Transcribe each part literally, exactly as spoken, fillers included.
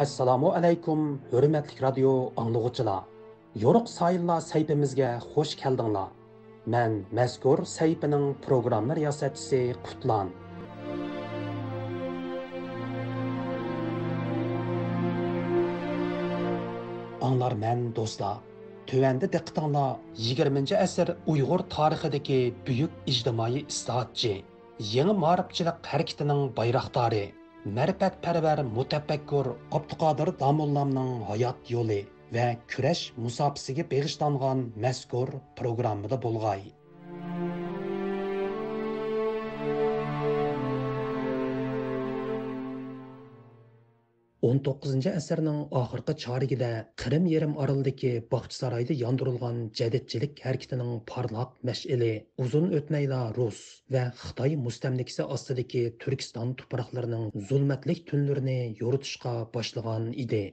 ئەسسالامۇ ئەلەيكۇم، ھۆرمەتلىك رادىيو ئاڭلىغۇچىلار! يورۇق سايىللار سەھىپىمىزگە خۇش كەلدىڭلار. مەن مەزكۇر سەھىپىنىڭ پروگرامما رىياسەتچىسى قۇتلان. ئاڭلارمەن دوستلار، تۆۋەندە دىققىتىڭلار يىگىرمىنچى ئەسىر ئۇيغۇر تارىخىدىكى بۈيۈك ئىجتىمائىي ئىسلاھاتچى، يېڭى مائارىپچىلىق ھەرىكىتىنىڭ بايراقدارى، مەرىپەتپەرۋەر مۇتەپەككۇر ئابدۇقادىر داموللامنىڭ ھايات يولى ۋە كۈرەش مۇساپىسىگە بېغىشلانغان مەزكۇر پروگراممىدا بولغاي. ئون توققۇزىنچى ئەسىرنىڭ ئاخىرقى چارىكىدە قىرىم يېرىم ئارىلىدىكى باغچىسارايدا ياندۇرۇلغان جەدىدچىلىك ھەرىكىتىنىڭ پارلاق مەشئىلى ئۇزۇن ئۆتمەيلا رۇس ۋە خىتاي مۇستەملىكىسى ئاستىدىكى تۈركىستان تۇپراقلىرىنىڭ زۇلمەتلىك تۈنلىرىنى يورۇتۇشقا باشلىغان ئىدى.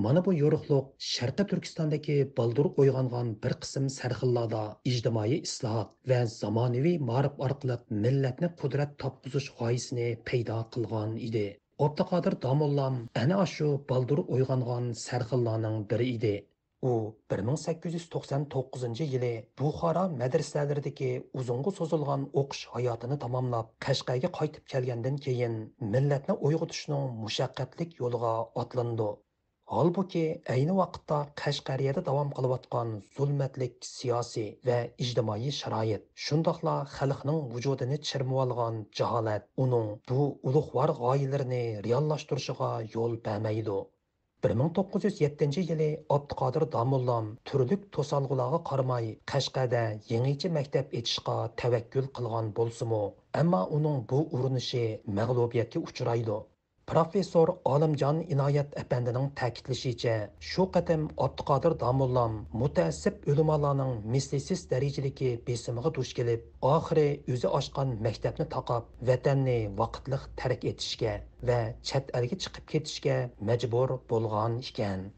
مانا بۇ يورۇقلۇق شەرقىي تۈركىستاندىكى بالدۇر ئويغانغان بىر قىسىم سەرخىللاردا ئىجتىمائىي ئىسلاھات ۋە زامانىۋى مائارىپ ئارقىلىق مىللەتنى قۇدرەت تاپقۇزۇش غايىسىنى پەيدا قىلغان ئىدى. ئابدۇقادىر داموللام ئەنە ئاشۇ بالدۇر ئويغانغان سەرخىللارنىڭ بىرى ئىدى. ئۇ بىر مىڭ سەككىز يۈز توقسان توققۇزىنچى يىلى بۇخارا مەدرىسەلىرىدىكى ئۇزۇنغا سوزۇلغان ئوقۇش ھاياتىنى تاماملاپ، قەشقەرگە قايتىپ كەلگەندىن كېيىن، مىللەتنى ئويغىتىشنىڭ مۇشەققەتلىك يولىغا ئاتلىنىدۇ. ھالبۇكى، ئەينى ۋاقىتتا قەشقەرىيەدە داۋام قىلىۋاتقان زۇلمەتلىك سىياسىي ۋە ئىجتىمائىي شارائىت، شۇنداقلا خەلقنىڭ ۋۇجۇدىنى چىرمىۋالغان جاھالەت ئۇنىڭ بۇ ئۇلۇغۋار غايىلىرىنى رېئاللاشتۇرۇشىغا يول بەرمەيدۇ. بىر مىڭ توققۇز يۈز يەتتىنچى يىلى ئابدۇقادىر داموللام تۈرلۈك توسالغۇلارغا قارىماي، قەشقەردە يېڭىچە مەكتەپ ئېچىشقا تەۋەككۈل قىلغان بولسىمۇ، ئەمما ئۇنىڭ بۇ ئۇرۇنۇشى مەغلۇبىيەتكە ئۇچرايدۇ. پروفېسسور ئالىمجان ئىنايەت ئەپەندىنىڭ تەكىتلىشىچە، شۇ قېتىم ئابدۇقادىر داموللام مۇتەئەسسىپ ئۆلىمالارنىڭ مىسلىسىز دەرىجىدىكى بېسىمىغا دۇچ كېلىپ، ئاخىرى ئۆزى ئاچقان مەكتەپنى تاقاپ، ۋەتەننى ۋاقىتلىق تەرك ئېتىشكە ۋە چەت ئەلگە چىقىپ كېتىشكە مەجبۇر بولغان ئىكەن.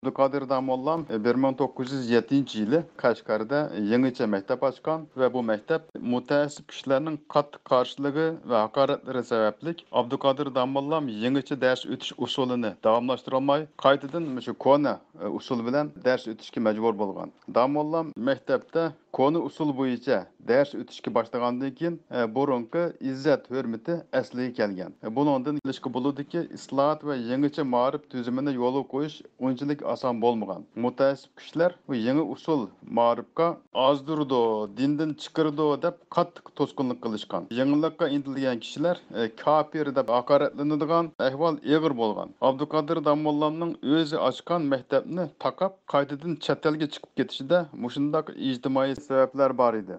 ئابدۇقادىر داموللام بىر مىڭ توققۇز يۈز يەتتىنچى يىلى قەشقەردە يېڭىچە مەكتەپ ئاچقان ۋە بۇ مەكتەپ مۇتەئەسسىپ كۈچلەرنىڭ قاتتىق قارشىلىقى ۋە ھاقارەتلىرى سەۋەبلىك، ئابدۇقادىر داموللام يېڭىچە دەرس ئۆتۈش ئۇسۇلىنى داۋاملاشتۇرالماي، قايتىدىن مۇشۇ كونا ئۇسۇل بىلەن دەرس ئۆتۈشكە مەجبۇر بولغان. داموللام مەكتەپتە كونا ئۇسۇل بويىچە دەرس ئۆتۈشكە باشلىغاندىن كېيىن، ئە، بۇرۇنقى ئىززەت-ھۆرمىتى ئەسلىگە كەلگەن. ئە، بۇنىڭدىن بىلىشكە بولىدۇكى، ئىسلاھات ۋە يېڭىچە مائارىپ تۈزۈمىنى يولغا قويۇش ئۇنچىلىك ئاسان بولمىغان. مۇتەئەسسىپ كۈچلەر بۇ يېڭى ئۇسۇل مائارىپقا ئازدۇرىدۇ، دىندىن چىقىرىدۇ دەپ قاتتىق توسقۇنلۇق قىلىشقان. يېڭىلىققا ئىنتىلگەن كىشىلەر، ئە، كاپىر دەپ ھاقارەتلىنىدىغان ئەھۋال ئېغىر بولغان. ئابدۇقادىر داموللامنىڭ ئۆزى ئاچقان مەكتەپنى تاقاپ، قايتىدىن چەت ئەلگە چىقىپ كېتىشىدە مۇشۇنداق ئىجتىمائىي سەۋەبلەر بار ئىدى.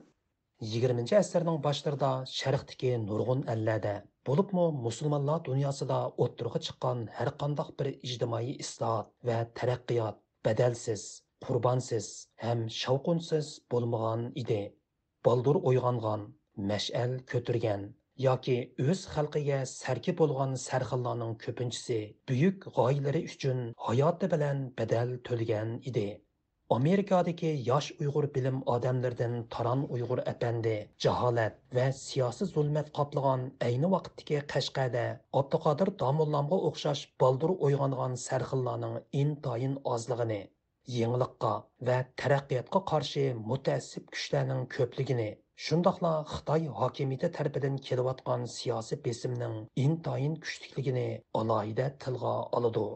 يىگىرمىنچى ئەسىرنىڭ باشلىرىدا شەرقتىكى نۇرغۇن ئەللەردە، بولۇپمۇ مۇسۇلمانلار دۇنياسىدا ئوتتۇرىغا چىققان ھەرقانداق بىر ئىجتىمائىي ئىسلاھات ۋە تەرەققىيات بەدەلسىز، قۇربانسىز ھەم شاۋقۇنسىز بولمىغان ئىدى. بالدۇر ئويغانغان، مەشئەل كۆتۈرگەن ياكى ئۆز خەلقىگە سەركە بولغان سەرخىللارنىڭ كۆپىنچىسى بۈيۈك غايىلىرى ئۈچۈن ھاياتى بىلەن بەدەل تۆلىگەن ئىدى. ئامېرىكادىكى ياش ئۇيغۇر بىلىم ئادەملىرىدىن تاران ئۇيغۇر ئەپەندى جاھالەت ۋە سىياسىي زۇلمەت قاپلىغان ئەينى ۋاقىتتىكى قەشقەردە ئابدۇقادىر داموللامغا ئوخشاش بالدۇر ئويغانغان سەرخىللارنىڭ ئىنتايىن ئازلىقىنى، يېڭىلىققا ۋە تەرەققىياتقا قارشى مۇتەئەسسىپ كۈچلەرنىڭ كۆپلۈكىنى، شۇنداقلا خىتاي ھاكىمىيىتى تەرىپىدىن كېلىۋاتقان سىياسىي بېسىمنىڭ ئىنتايىن كۈچلۈكلۈكىنى ئالاھىدە تىلغا ئالىدۇ.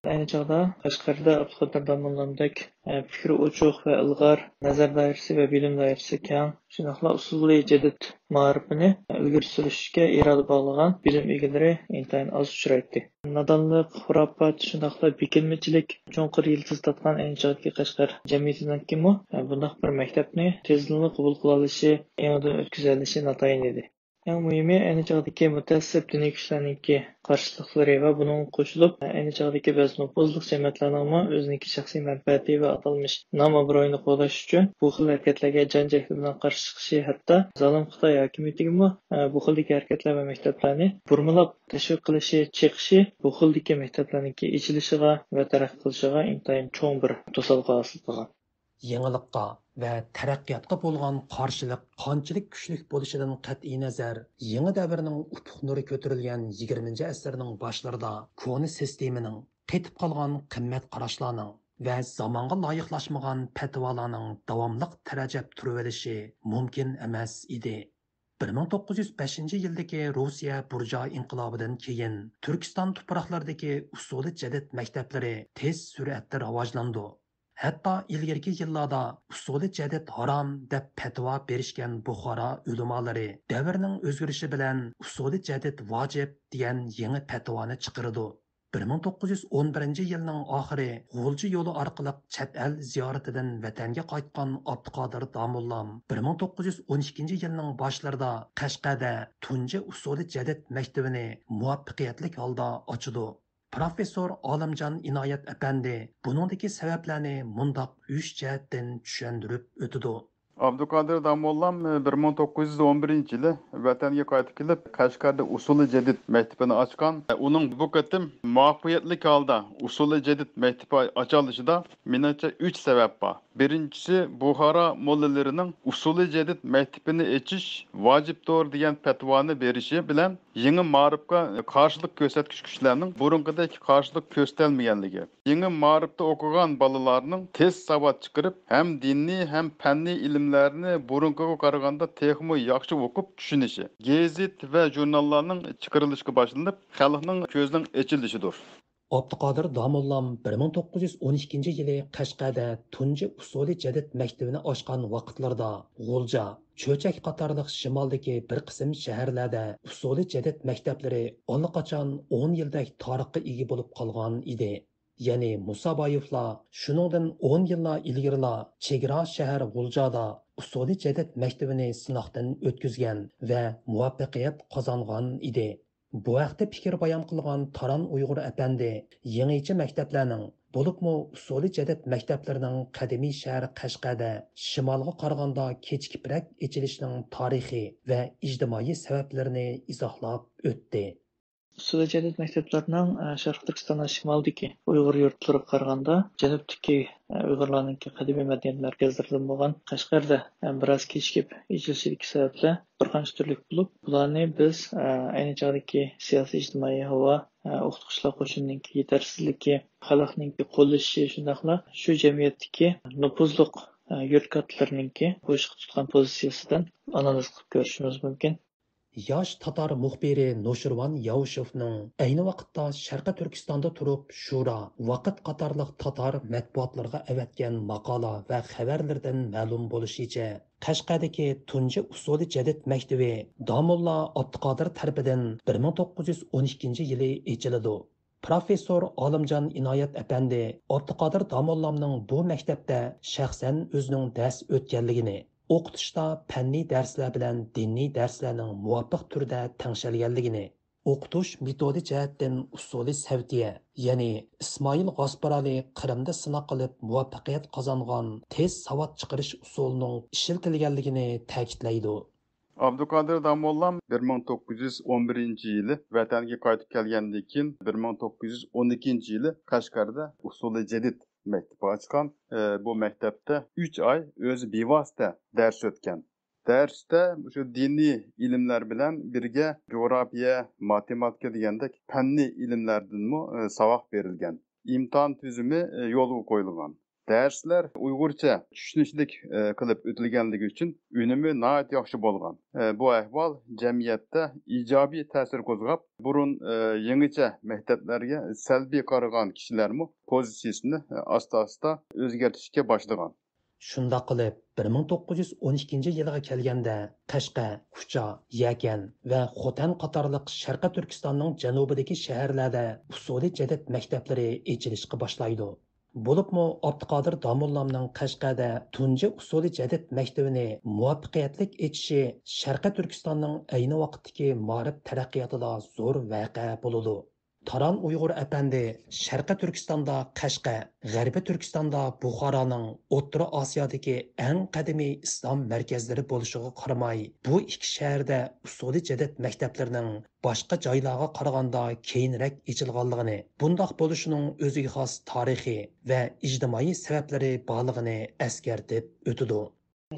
ئەينى چاغدا قەشقەردە ئابدۇقادىر داموللامدەك، ئە، پىكرى ئوچۇق ۋە ئىلغار، نەزەر دائىرىسى ۋە بىلىم دائىرىسى كەڭ، شۇنداقلا ئۇسۇلى جەدىد مائارىپىنى ئىلگىرى سۈرۈشكە ئىرادە باغلىغان بىلىم ئىگىلىرى ئىنتايىن ئاز ئۇچرايتتى. نادانلىق، خۇراپات، شۇنداقلا بېكىنمىچىلىك چوڭقۇر يىلتىز تارتقان ئەينى چاغدىكى قەشقەر جەمئىيىتىنىڭكىمۇ، ئە، بۇنداق بىر مەكتەپنى تېزدىنلا قوبۇل قىلالىشى، ئېڭىدىن ئۆتكۈزەلىشى ناتايىن ئىدى. ئەڭ مۇھىمى، ئەينى چاغدىكى مۇتەئەسسىپ دىنىي كۈچلەرنىڭكى قارشىلىقلىرى ۋە بۇنىڭغا قوشۇلۇپ، ئەينى چاغدىكى بەزى نوپۇزلۇق جەمئىيەتلەرنىڭمۇ ئۆزىنىڭكى شەخسىي مەنپەئەتى ۋە ئاتالمىش نام-ئابرۇيىنى قوغداش ئۈچۈن بۇ خىل ھەرىكەتلەرگە جان-جەھلى بىلەن قارشى چىقىشى، ھەتتا زالىم خىتاي ھاكىمىيىتىگىمۇ، ئە، بۇ خىلدىكى ھەرىكەتلەر ۋە مەكتەپلەرنى بۇرمىلاپ تەشۋىق قىلىشى، چېقىشى بۇ خىلدىكى مەكتەپلەرنىڭكى ئېچىلىشىغا ۋە تەرەققىي قىلىشىغا ئىنتايىن چوڭ بىر توسالغۇ ھاسىل قىلغان. يېڭىلىققا ۋە تەرەققىياتقا بولغان قارشىلىق قانچىلىك كۈچلۈك بولۇشىدىن قەتئىينەزەر، يېڭى دەۋرنىڭ ئۇپۇق نۇرى كۆتۈرۈلگەن يىگىرمىنچى ئەسىرنىڭ باشلىرىدا كونا سىستېمىنىڭ، قېتىپ قالغان قىممەت قاراشلارنىڭ ۋە زامانغا لايىقلاشمىغان پەتىۋالارنىڭ داۋاملىق تەرەجەپ تۇرۇۋېلىشى مۇمكىن ئەمەس ئىدى. بىر مىڭ توققۇز يۈز بەشىنچى يىلدىكى روسىيە بۇرجۇئا ئىنقىلابىدىن كېيىن، تۈركىستان تۇپراقلىرىدىكى ئۇسۇلى جەدىد مەكتەپلىرى تېز سۈرئەتتە راۋاجلاندى. ھەتتا ئىلگىرىكى يىللاردا ئۇسۇلى جەدىد ھارام دەپ پەتىۋا بېرىشكەن بۇخارا ئۆلىمالىرى دەۋرنىڭ ئۆزگىرىشى بىلەن ئۇسۇلى جەدىد ۋاجىپ دېگەن يېڭى پەتىۋانى چىقىرىدۇ. بىر مىڭ توققۇز يۈز ئون بىرىنچى يىلنىڭ ئاخىرى غۇلجا يولى ئارقىلىق چەت ئەل زىيارىتىدىن ۋەتەنگە قايتقان ئابدۇقادىر داموللام بىر مىڭ توققۇز يۈز ئون ئىككىنچى يىلنىڭ باشلىرىدا قەشقەردە تۇنجى ئۇسۇلى جەدىد مەكتىۋىنى مۇۋەپپەقىيەتلىك ھالدا ئاچىدۇ. پروفېسسور ئالىمجان ئىنايەت ئەپەندى بۇنىڭدىكى سەۋەبلەرنى مۇنداق ئۈچ جەھەتتىن چۈشەندۈرۈپ ئۆتىدۇ. ئابدۇقادىر داموللام بىر مىڭ توققۇز يۈز ئون بىرىنچى يىلى ۋەتەنگە قايتىپ كېلىپ، قەشقەردە ئۇسۇلى جەدىد مەكتىپىنى ئاچقان. ئۇنىڭ بۇ قېتىم مۇۋەپپەقىيەتلىك ھالدا ئۇسۇلى جەدىد مەكتىپى ئاچالىشىدا، مېنىڭچە، ئۈچ سەۋەب بار. بىرىنچىسى، بۇخارا موللىلىرىنىڭ ئۇسۇلى جەدىد مەكتىپىنى ئېچىش ۋاجىپتۇر دېگەن پەتىۋانى بېرىشى بىلەن يېڭى مائارىپقا قارشىلىق كۆرسەتكۈچى كۈچلەرنىڭ بۇرۇنقىدەك قارشىلىق كۆرسىتەلمىگەنلىكى، يېڭى مائارىپتا ئوقۇغان بالىلارنىڭ تېز ساۋات چىقىرىپ، ھەم دىنىي، ھەم پەننىي ئىلىملەرنى بۇرۇنقىغا قارىغاندا تېخىمۇ ياخشى ئوقۇپ چۈشىنىشى، گېزىت ۋە ژۇرناللارنىڭ چىقىرىلىشقا باشلىنىپ، خەلقنىڭ كۆزىنىڭ ئېچىلىشىدۇر. ئابدۇقادىر داموللام بىر مىڭ توققۇز يۈز ئون ئىككىنچى يىلى قەشقەردە تۇنجى ئۇسۇلى جەدىد مەكتىۋىنى ئاچقان ۋاقىتلىرىدا، غۇلجا، چۆچەك قاتارلىق شىمالدىكى بىر قىسىم شەھەرلەردە ئۇسۇلى جەدىد مەكتەپلىرى ئاللىقاچان ئون يىلدەك تارىخقا ئىگە بولۇپ قالغان ئىدى. يەنى مۇسابايېۋلار شۇنىڭدىن ئون يىللار ئىلگىرىلا چېگرا شەھەر غۇلجادا ئۇسۇلى جەدىد مەكتىۋىنى سىناقتىن ئۆتكۈزگەن ۋە مۇۋەپپەقىيەت قازانغان ئىدى. بۇ ھەقتە پىكىر بايان قىلغان تاران ئۇيغۇر ئەپەندى يېڭىچە مەكتەپلەرنىڭ، بولۇپمۇ ئۇسۇلى جەدىد مەكتەپلىرىنىڭ قەدىمىي شەھەر قەشقەردە شىمالغا قارىغاندا كېچىكىپرەك ئېچىلىشىنىڭ تارىخىي ۋە ئىجتىمائىي سەۋەبلىرىنى ئىزاھلاپ ئۆتتى. ئۇسۇلى جەدىد مەكتەپلىرىنىڭ، ئە، شەرقىي تۈركىستاننىڭ شىمالىدىكى ئۇيغۇر يۇرتلىرىغا قارىغاندا، جەنۇبتىكى، ئە، ئۇيغۇرلارنىڭكى قەدىمىي مەدەنىيەت مەركەزلىرىدىن بولغان قەشقەردە، ئە، بىراز كېچىكىپ ئېچىلىشىدىكى سەۋەبلەر بىر قانچە تۈرلۈك بولۇپ، بۇلارنى بىز، ئە، ئەينى چاغدىكى سىياسىي ئىجتىمائىي ھاۋا، ئە، ئوقۇتقۇچىلار قوشۇنىنىڭكى يېتەرسىزلىكى، خەلقنىڭكى قوللىشى، شۇنداقلا شۇ جەمئىيەتتىكى نوپۇزلۇق، ئە، يۇرت كاتتىلىرىنىڭكى بۇ ئىشقا تۇتقان پوزىتسىيىسىدىن ئانالىز قىلىپ كۆرۈشىمىز مۇمكىن. ياش تاتار مۇخبىرى نوشىرۋان ياۋشېۋنىڭ ئەينى ۋاقىتتا شەرقىي تۈركىستاندا تۇرۇپ، شورا، ۋاقىت قاتارلىق تاتار مەتبۇئاتلىرىغا ئەۋەتكەن ماقالە ۋە خەۋەرلىرىدىن مەلۇم بولۇشىچە، قەشقەردىكى تۇنجى ئۇسۇلى جەدىد مەكتىۋى داموللا ئابدۇقادىر تەرىپىدىن بىر مىڭ توققۇز يۈز ئون ئىككىنچى يىلى ئېچىلىدۇ. پروفېسسور ئالىمجان ئىنايەت ئەپەندى ئابدۇقادىر داموللامنىڭ بۇ مەكتەپتە شەخسەن ئۆزىنىڭ دەرس ئۆتكەنلىكىنى، ئوقۇتۇشتا پەننىي دەرسلەر بىلەن دىنىي دەرسلەرنىڭ مۇۋاپىق تۈردە تەڭشەلگەنلىكىنى، ئوقۇتۇش مېتودى جەھەتتىن ئۇسۇلى سەۋتىيە، يەنى ئىسمائىل غاسپىرالى قىرىمدا سىناق قىلىپ مۇۋەپپەقىيەت قازانغان تېز ساۋات چىقىرىش ئۇسۇلىنىڭ ئىشلىتىلگەنلىكىنى تەكىتلەيدۇ. ئابدۇقادىر داموللام بىر مىڭ توققۇز يۈز ئون بىرىنچى يىلى ۋەتەنگە قايتىپ كەلگەندىن كېيىن، بىر مىڭ توققۇز يۈز ئون ئىككىنچى يىلى قەشقەردە ئۇسۇلى جەدىد مەكتىپى ئاچقان. ئە، بۇ مەكتەپتە ئۈچ ئاي ئۆزى بىۋاسىتە دەرس ئۆتكەن. دەرستە مۇشۇ دىنىي ئىلىملەر بىلەن بىرگە جۇغراپىيە، ماتېماتىكا دېگەندەك پەننىي ئىلىملەردىنمۇ، ئە، ساۋاق بېرىلگەن. ئىمتىھان تۈزۈمى، ئە، يولغا قويۇلغان. دەرسلەر ئۇيغۇرچە چۈشىنىشلىك، ئە، قىلىپ ئۆتۈلگەنلىكى ئۈچۈن ئۈنۈمى ناھايىتى ياخشى بولغان. ئە، بۇ ئەھۋال جەمئىيەتتە ئىجابىي تەسىر قوزغاپ، بۇرۇن، ئە، يېڭىچە مەكتەپلەرگە سەلبىي قارىغان كىشىلەرمۇ پوزىتسىيىسىنى، ئە، ئاستا-ئاستا ئۆزگەرتىشكە باشلىغان. شۇنداق قىلىپ، بىر مىڭ توققۇز يۈز ئون ئىككىنچى يىلىغا كەلگەندە، قەشقەر، كۇچا، يەكەن ۋە خوتەن قاتارلىق شەرقىي تۈركىستاننىڭ جەنۇبىدىكى شەھەرلەردە ئۇسۇلى جەدىد مەكتەپلىرى ئېچىلىشقا باشلايدۇ. بولۇپمۇ ئابدۇقادىر داموللامنىڭ قەشقەردە تۇنجى ئۇسۇلى جەدىد مەكتىۋىنى مۇۋەپپەقىيەتلىك ئېچىشى شەرقىي تۈركىستاننىڭ ئەينى ۋاقىتتىكى مائارىپ تەرەققىياتىدا زور ۋەقە بولىدۇ. تاران ئۇيغۇر ئەپەندى شەرقىي تۈركىستاندا قەشقەر، غەربىي تۈركىستاندا بۇخارانىڭ ئوتتۇرا ئاسىيادىكى ئەڭ قەدىمىي ئىسلام مەركەزلىرى بولۇشىغا قارىماي، بۇ ئىككى شەھەردە ئۇسۇلى جەدىد مەكتەپلىرىنىڭ باشقا جايلارغا قارىغاندا كېيىنرەك ئېچىلغانلىقىنى، بۇنداق بولۇشىنىڭ ئۆزىگە خاس تارىخىي ۋە ئىجتىمائىي سەۋەبلىرى بارلىقىنى ئەسكەرتىپ ئۆتىدۇ.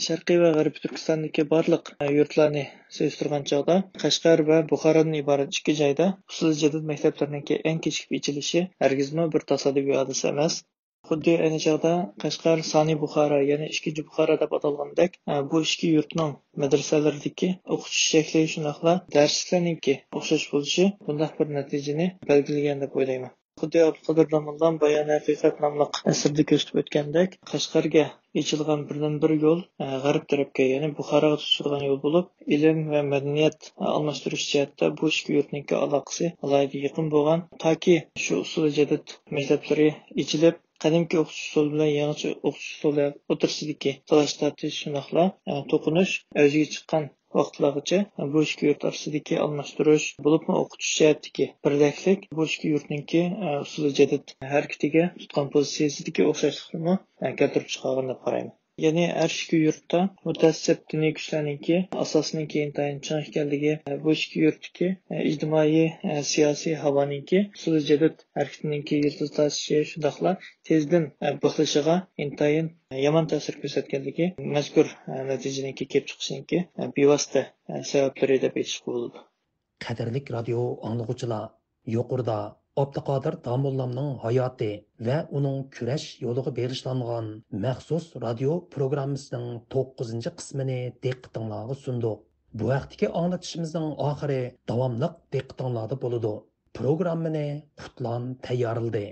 شەرقىي ۋە غەربىي تۈركىستاندىكى بارلىق يۇرتلارنى سېلىشتۇرغان چاغدا، قەشقەر ۋە بۇخارادىن ئىبارەت ئىككى جايدا ئۇسسۇل جەدىد مەكتەپلىرىنىڭكى ئەڭ كېچىكىپ ئېچىلىشى ھەرگىزمۇ بىر تاسادىپىي ھادىسە ئەمەس. خۇددى ئەينى چاغدا قەشقەر سانى بۇخارا، يەنى ئىككىنچى بۇخارا دەپ ئاتالغاندەك، بۇ ئىككى يۇرتنىڭ مەدرىسەلىرىدىكى ئوقۇتۇش چەكلىكى، شۇنداقلا دەرسلىكلەرنىڭكى ئوخشاش بولۇشى بۇنداق بىر نەتىجىنى بەلگىلىگەن دەپ ئويلايمەن. خۇددى ئابدۇقادىر داموللام بايان ھەقىقەت ناملىق ئەسىرىدە كۆرسىتىپ ئۆتكەندەك، قەشقەرگە ئېچىلغان بىردىنبىر يول، ئە، غەرب تەرەپكە، يەنى بۇخاراغا تۇتىشىدىغان يول بولۇپ، ئىلىم ۋە مەدەنىيەت ئالماشتۇرۇش جەھەتتە بۇ ئىككى يۇرتنىڭكى ئالاقىسى ئالاھىدە يېقىن بولغان. تاكى شۇ ئۇسسۇلى جەدىد مەكتەپلىرى ئېچىلىپ، قەدىمكى ئوقۇتۇش ئۇسۇلى بىلەن يېڭىچە ئوقۇتۇش ئۇسۇلى ئوتتۇرىسىدىكى تالاش-تارتىش، شۇنداقلا، ئە، توقۇنۇش ئەۋجىگە چىققان ۋاقىتلارغىچە بۇ ئىككى يۇرت ئارىسىدىكى ئالماشتۇرۇش، بولۇپمۇ ئوقۇتۇش جەھەتتىكى بىردەكلىك بۇ ئىككى يۇرتنىڭكى، ئە، ئۇسسۇلى جەدىد ھەرىكىتىگە تۇتقان پوزىتسىيىسىدىكى ئوخشاشلىقنىمۇ، ئە، كەلتۈرۈپ چىقارغان دەپ قارايمەن. يەنى ھەر ئىككى يۇرتتا مۇتەئەسسىپ دىنىي كۈچلەرنىڭكى ئاساسىنىڭكى ئىنتايىن چىڭ ئىكەنلىكى، بۇ ئىككى يۇرتتىكى ئىجتىمائىي، سىياسىي ھاۋانىڭكى ئۇسسۇلى جەدىد ھەرىكىتىنىڭكى يىلتىز تارتىشى، شۇنداقلا تېزدىن بىخلىشىغا ئىنتايىن يامان تەسىر كۆرسەتكەنلىكى مەزكۇر نەتىجىنىڭكى كېلىپ چىقىشىنىڭكى بىۋاسىتە سەۋەبلىرى دەپ ئېيتىشقا بولىدۇ. قەدىرلىك رادىيو ئاڭلىغۇچىلار، يۇقىرىدا ئابدۇقادىر داموللامنىڭ ھاياتى ۋە ئۇنىڭ كۈرەش يولىغا بېغىشلانغان مەخسۇس رادىيو پروگراممىسىنىڭ توققۇزىنچى قىسمىنى دىققىتىڭلارغا سۇندۇق. بۇ ھەقتىكى ئاڭلىتىشىمىزنىڭ ئاخىرى داۋاملىق دىققىتىڭلاردا بولىدۇ. پروگراممىنى قۇتلان تەييارلىدى.